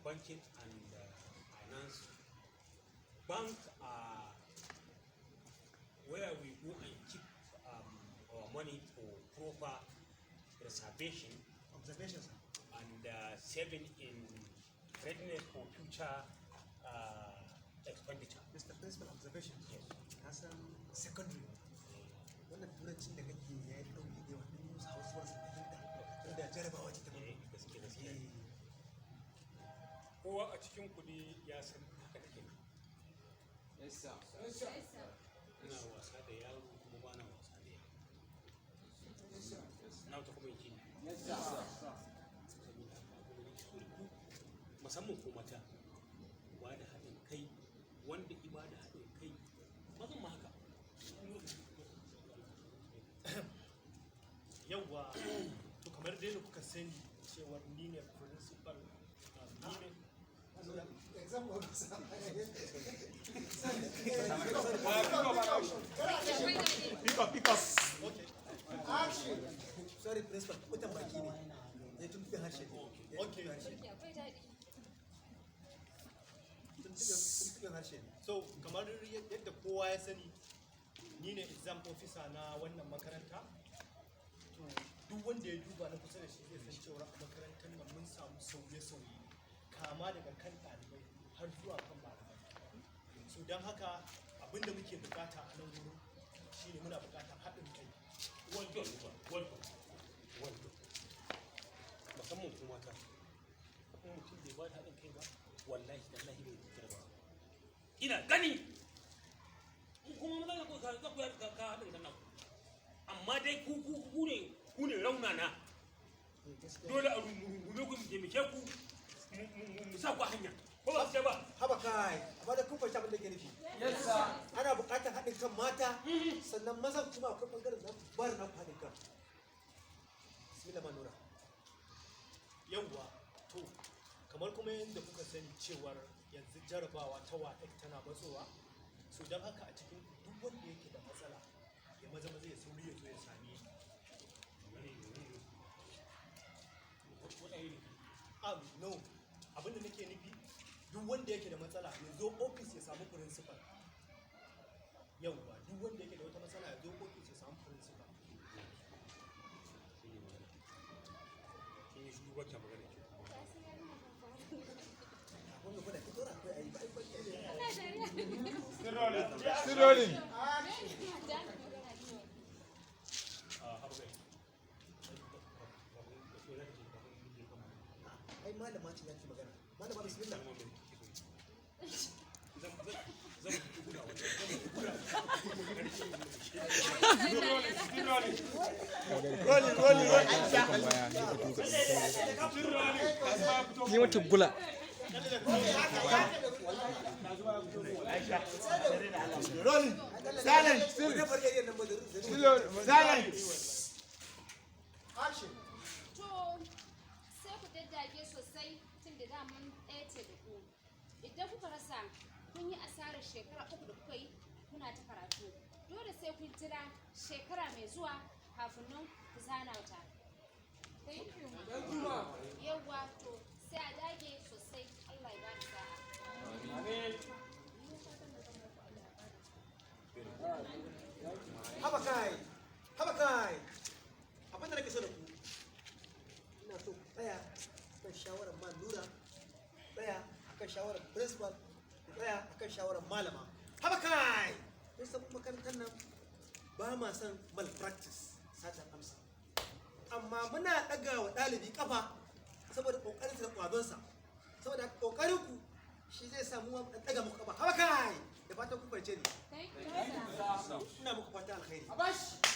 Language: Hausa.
Banking and finance. Bank are where we go and keep our money for proper preservation Observation, sir. And saving in readiness for future expenditure. Mr. Principal, observation. Yes. Ka san secondary. Wannan turancin da kake ya yi ɗauki da yawa, ɗin musu hausuwar su fahimta. Tunda jarabawa ce ta Eh, farko. gaske. Eh. Kowa a cikin kuɗi ya san haka take. Yes, sir. Ina wasa da yaro kuma ba na wasa da yaro. Na wata kuma yake. Yes, sir. Saboda haka abin da nake so da ku, musamman ko mata, ku ba da haɗin kai, wanda i ba da haɗin kai, mazan ma haka. Yawwa, to kamar dai da kuka sani cewar ni ne principal, ni ne Exam officer. Pick up, pick up. Okay. Action. Sorry, principal, mutan baki ne. Ya tuntuɓe harshe ne. Ya Okay. tuntuɓe harshe. Akwai daɗi. Tuntuɓen harshe ne. So kamar yadda kowa ya sani, ni ne exam officer na wannan makaranta. To duk wanda ya duba na kusa da shi zai san cewa a makarantar nan mun samu sauye-sauye kama daga kan ɗalibai har zuwa kan malamai. So don haka abinda muke bukata a nan wurin shine muna bukatar haɗin kai. Well done, well done, well done. Musamman ku mata. In mutum bai ba da haɗin kai ba, wallahi tallahi bai jarabawa. Ina gani! In kuma maza ku ka za ku ka haɗin kan naku. Amma dai ku ne raunana. Dole a rungume ku, mu taimake ku, mu sa ku a hanya. Ko ba su ce ba? Haba kai, amma da kun fahimci abin da ke nufi. Yes, sir. Ana buƙatar haɗin kan mata, sannan mazan kuma akwai ɓangaren za ku bar naku haɗin kan. Bismillah, Manura. Yawwa, to kamar kuma yadda kuka sani cewar yanzu jarabawa ta WAEC tana matsowa. So don haka a cikin duk wanda yake da matsala ya maza maza ya sauri ya zo ya same ni. No, abinda nake nufi, duk wanda yake da matsala ya zo office ya samu principal. Yawwa, duk wanda yake da wata matsala ya zo office ya samu principal. Shi ne magana. Kin yi shiru ba kya magana ke. Kafin mu gwada ki dora akwai ayi ba ai ba. Still rolling. Still rolling. Ah, haba kai. Ai malama ce za ki magana. Malama, bismillah. Zan guda wannan. Zan guda. Still rolling. Still rolling. Rolling, rolling, rolling. Still rolling. Yi mata gula. Rolling. Silent. Still. Still rolling. Silent. Action. To sai ku daddage sosai tun da daman ɗaya ce da ku. Idan kuka rasa, kun yi asarar shekara 3 da kuka yi kuna ta karatu. Dole sai kun jira shekara mai zuwa kafin nan ku zana wata. Thank you. Yawwa, to sai a dage sosai, Allah ya bada sa'a. Haba kai, haba kai. Abin da nake so da ku, ina so ku tsaya kan shawarar man nura, tsaya akan shawarar principal, ku tsaya akan shawarar malama. Haba kai! Kun san makarantar nan ba ma son malpractice, satan amsa. Amma muna ɗaga wa ɗalibi ƙafa saboda ƙoƙarinsa da ƙwazonsa. Saboda haka ƙoƙarinku shi zai samu wa ɗan ɗaga muku ƙafa. Haba kai! Da fatan kun fahimce ni. Thank you, sir. Ina muku fatan alkhairi. Abash.